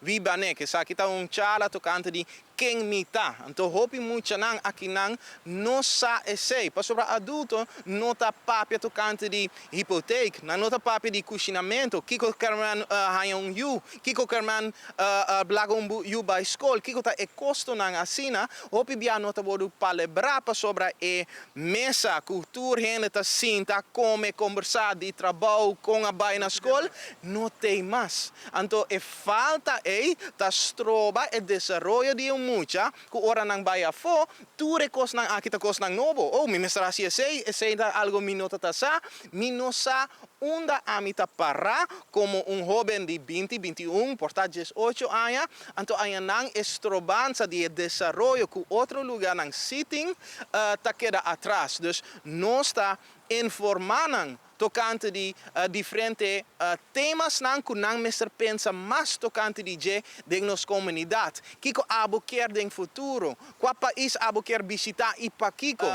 Wibanek, esaki ta un charla tocante di ken mi ta. Anto hopi muchanan akinan no sa esey, pasobra adulto no ta papia tocante di hypotheek, nan no ta papia di cushinamento, kico kermen haña un yu, kico kermen laga un yu bay scol, kico ta e costonan asina, hopi bia no ta wordo palebra pasobra e mesa cu tur hende ta sinta, come, combersa di trabou, con a bay na scol, no t'ey mas. Anto e falta ei ta stroba e desaroyo di un mucha ku ora nan bai afó, tur e kosnan aki ta kosnan nobo. Oh, mi mester hasi esei, esei ta algo mi no ta ta sa. Mi no sa unda ami ta pará komo un hóben di 20, 21, por ta 18 aña. Anto añanan e strobansa di e desaroyo ku otro lugánan sí tin, ta keda atras. Dus nos ta informá nan tocante di diferente temasnan cu nan mester pensa mas tocante di dje den nos comunidad. Kico abo kier den futuro? Cua pais abo kier bishita y pakico?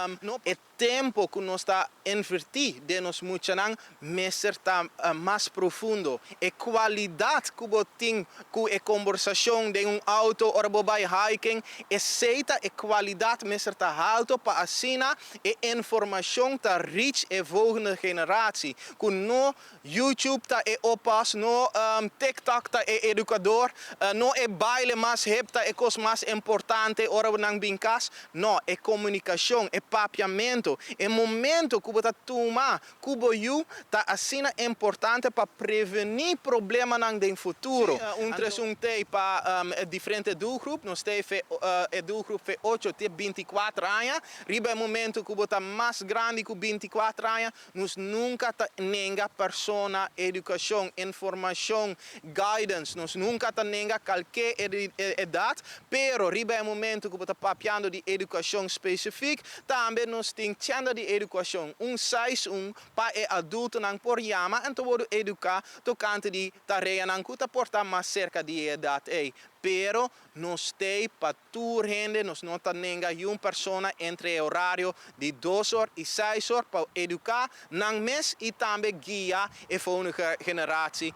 E tempo cu nos ta inverti den nos muchanan mester ta mas profundo. E cualidad cu bo tin cu e combersacion den un auto ora bo bay hiking, esey ta e cualidad mester ta halto pa asina e informacion ta reach e volgende generatie. Cu no YouTube ta e oppas, no TikTok ta e educador, no e baile mas hip ta e cos mas importante ora nan bin cas. No, e comunicacion, e papiamento, e momento cu bo ta tuma cu bo yu ta asina importante pa preveni problemanan den futuro. Un tres un t'ey pa e diferente doelgroep. Nos t'ey fe e doelgroep fe 8 te 24 aña. Riba e momento cu bo ta mas grandi cu 24 aña, nos nunca ta nenga persona educacion, informacion, guidance. Nos nunca ta nenga calke edad, pero riba e momento cu bo ta papiando di educacion specific, tambe nos tin tienda di educacion, 161, pa e adultonan por yama en wordo educa tocante di tareanan cu ta porta mas cerca di edad ey. Pero nos t'ey pa tur hende, nos no ta nenga un persona entre e horario di 2 or y 6 or pa educa nan mes y tambe guia e volgende generatie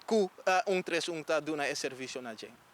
cu 131 ta duna e servicio na dje.